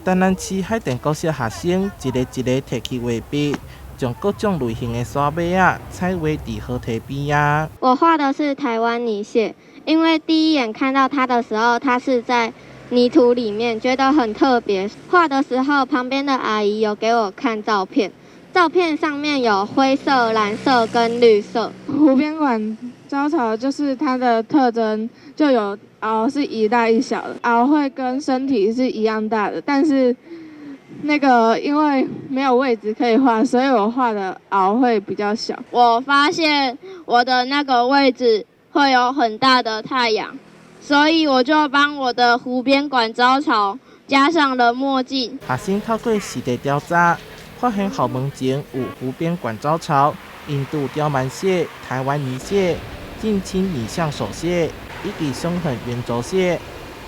台南市海田國小學生一个一个提起畫筆，將各種類型的沙馬仔彩畫佇河堤邊仔。我畫的是台灣泥蟹，因為第一眼看到它的時候，它是在泥土裡面，覺得很特別。畫的時候，旁邊的阿姨有給我看照片，照片上面有灰色、藍色跟綠色。湖邊管招潮就是它的特徵，就有螯是一大一小的，螯會跟身體是一樣大的，但是那個因為沒有位置可以畫，所以我畫的螯會比較小。我發現我的那個位置會有很大的太陽，所以我就幫我的湖邊管招潮加上了墨鏡。學生透過實地調查，發現校門前有湖邊管招潮、印度刁蠻蟹、台灣泥蟹、近親擬象手蟹以及傷痕圓軸蟹。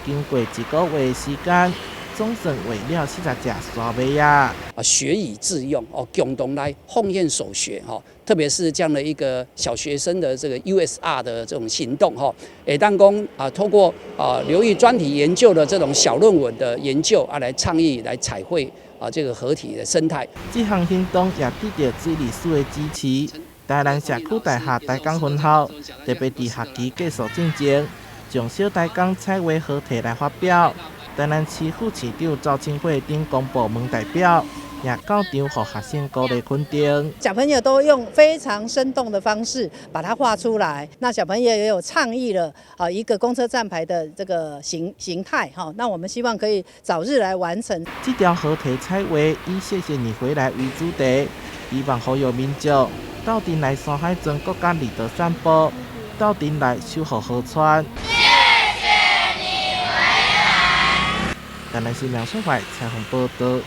經過一個月時間，總算畫了40隻沙馬仔。啊，學以致用哦，共同來奉獻所學哈，特別是這樣的一個小學生的這個 USR 的這種行動哈，會當講啊，透過啊流域專題研究的這種小論文的研究啊，來倡議來彩繪啊這個河體的生態。這項行動也得到水利署的支持。台南社區大學台江分校特別佇學期結束進前，將小台江彩畫河堤來發表。台南市副市長趙清慧等公部門代表也到場，予學生鼓勵肯定。小朋友都用非常生動的方式把它畫出來。那小朋友也有倡議了啊，一個公車站牌的這個形態哈。那我們希望可以早日來完成。這條河堤彩畫以“謝謝你回來”為主題，希望呼籲民眾鬥陣來山海全國佮綠道散步，鬥陣來守護河川。謝謝你回來。台南市梁淑懷採訪報道。